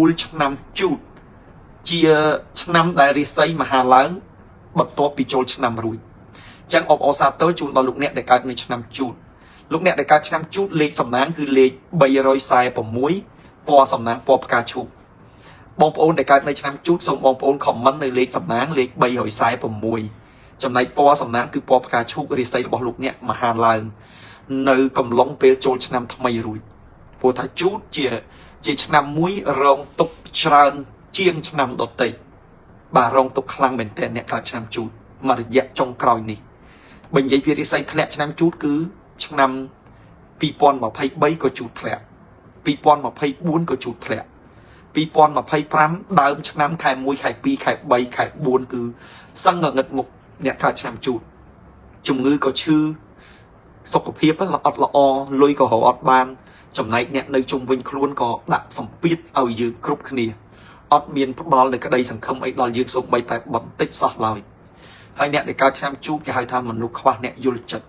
លឆ្នាំជូតជាឆ្នាំដែលរាសីមហាឡើងបន្ទាប់ពីចូលឆ្នាំរួចអញ្ចឹងអបអរសាទរជូនដល់លោកអ្នកដែលកើតនៅឆ្នាំជូតលោកអ្នកដែលកើតឆ្នាំជូតលេខសំណាងគឺលេខ346ពណ៌សំណាងពណ៌ផ្កាឈូកបងប្អូនដែលកើតនៅឆ្នាំជូតសូមបងប្អូន comment នៅលេខសំណាងលេខ346ចំណែកពណ៌សំណាងគឺពណ៌ផ្កាឈូករាសីរបស់លោកអ្នកមហាឡើងនៅកំឡុងពេលចូលឆ្នាំថ្មីរួចព្រោះថាជូតជាឆ្នាំមួយរងទុក្ខច្រើនជាងឆ្នាំដទៃបាទរងទុក្ខខ្លាំងមែនទែនអ្នកកើតឆ្នាំជូតមួយរយៈចុងក្រោយនេះបើនិយាយពីរាសីធ្លាក់ឆ្នាំជូតគឺឆ្នាំ2023ក៏ជូតធ្លាក់2024ក៏ជូតធ្លាក់2025ដើមឆ្នាំខែ1ខែ2ខែ3ខែ4គឺសឹងងងឹតមុខអ្នកកើតឆ្នាំជូតជំងឺក៏ឈឺសុខភាពអត់ល្អលុយក៏រកអត់បានចំណែកអ្នកនៅជុំវិញខ្លួនក៏ដាក់សម្ពាធឲ្យយើងគ្រប់គ្នាអត់មានផ្ដល់នូវក្តីសង្ឃឹមអីដល់យើងសូម្បីតែបន្តិចសោះឡើយហើយអ្នកដែលកើតឆ្នាំជូតគេហៅថាមនុស្សខ្វះអ្នកយល់ចិត្ត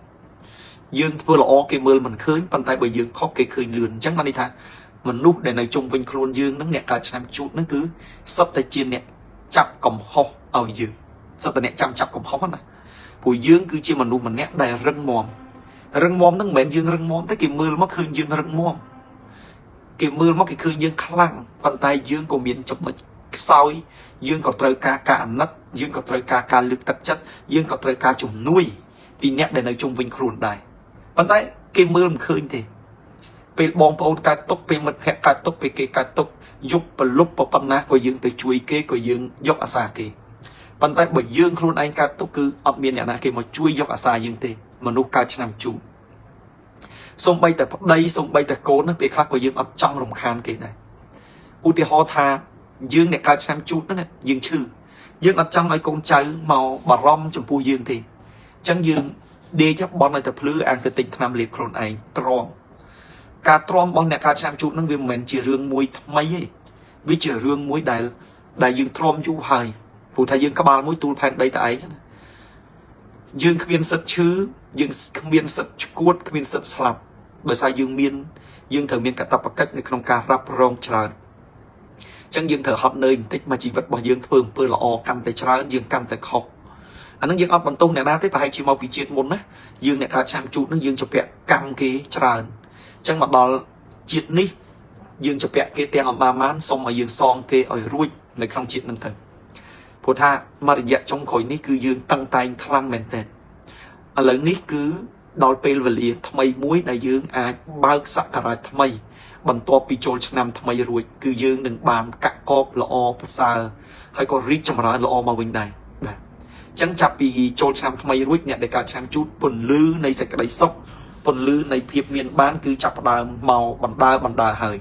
យើងធ្វើល្អគេមើលមិនឃើញប៉ុន្តែបើយើងខុសគេឃើញលឿនអញ្ចឹងបានន័យថាមនុស្សដែលនៅជុំវិញខ្លួនយើងនឹងអ្នកកើតឆ្នាំជូតនឹងគឺសុទ្ធតែជាអ្នកចាប់កំហុសឲ្យយើងសុទ្ធតែអ្នកចាំចាប់កំហុសណាព្រោះយើងគឺជាមនុស្សម្នាក់ដែលរឹងមាំរឹងមាំហ្នឹងមិនមែនយើងរឹងមាំទេគេមើលមកឃើញយើងរឹងមាំគេមើលមកគេឃើញយើងខ្លាំងប៉ុន្តែយើងក៏មានចំណុចខ្សោយយើងក៏ត្រូវការការអាណិតយើងក៏ត្រូវការការលើកទឹកចិត្តយើងក៏ត្រូវការជំនួយពីអ្នកដែលនៅជុំវិញខ្លួនដែរប៉ុន្តែគេមើលមិនឃើញទេពេលបងប្អូនកើតទុក្ខពេលមិត្តភក្តិកើតទុក្ខពេលគេកើតទុក្ខយប់ប្រលប់ប៉ុណ្ណាក៏យើងទៅជួយគេក៏យើងយកអាសាគេប៉ុន្តែបើយើងខ្លួនឯងកើតទុក្ខគឺអត់មានអ្នកណាគេមកជួយយកអាសាយើងទេមនុស្សកើតឆ្នាំជូតសំបីតែប្តីសំបីតែកូនណាពេលខ្លះក៏យើងអត់ចង់រំខានគេដែរឧទាហរណ៍ថាយើងអ្នកកើតឆ្នាំជូតហ្នឹងយើងឈឺយើងអត់ចង់ឲ្យកូនចៅមកបារម្ភចំពោះយើងទេអញ្ចឹងយើងដេកបន់ឲ្យតែភ្លឺអាងទៅទិញថ្នាំលេបខ្លួនឯងទ្រាំការទ្រាំរបស់អ្នកកើតឆ្នាំជូតហ្នឹងវាមិនមែនជារឿងមួយថ្មីទេវាជារឿងមួយដែលយើងទ្រាំយូរហើយព្រោះថាយើងក្បាលមួយទូលផែនដីតែឯងណាយើងគ្មានសិទ្ធឈឺយើងគ្មានសិទ្ធឈួតគ្មានសិទ្ធស្លាប់ដោយសារយើងមានយើងត្រូវមានកាតព្វកិច្ចនៅក្នុងការរ៉ាប់រងច្រើនអញ្ចឹងយើងត្រូវហត់នឿយបន្តិចមកជីវិតរបស់យើងធ្វើអំពើល្អកាន់តែច្រើនយើងកាន់តែខុសអានឹងយើងអត់បន្ទោសអ្នកណាទេប្រហែលជាមកពីជាតិមុនណាយើងអ្នកកើតឆ្នាំជូតនឹងយើងជពាក់កម្មគេច្រើនអញ្ចឹងមកដល់ជាតិនេះយើងជពាក់គេទាំងអម្បាម៉ានសូមឲ្យយើងសងគេឲ្យរួចនៅក្នុងជាតិនឹងទៅព្រោះថាមួយរយៈចុងក្រោយនេះគឺយើងតឹងតែងខ្លាំងមែនទែនឥឡូវនេះគឺដល់ពេលវេលាថ្មីមួយដែលយើងអាចបើកសករាជថ្មីបន្ទាប់ពីចូលឆ្នាំថ្មីរួចគឺយើងនឹងបានកាក់កបល្អប្រសើរហើយក៏រីកចម្រើនល្អមកវិញដែរបាទអញ្ចឹងចាប់ពីចូលឆ្នាំថ្មីរួចអ្នកដែលកើតឆ្នាំជូតពន្លឺនៃសេចក្តីសុខពន្លឺនៃភាពមានបានគឺចាប់ផ្ដើមមកបណ្ដើបណ្ដើហើយ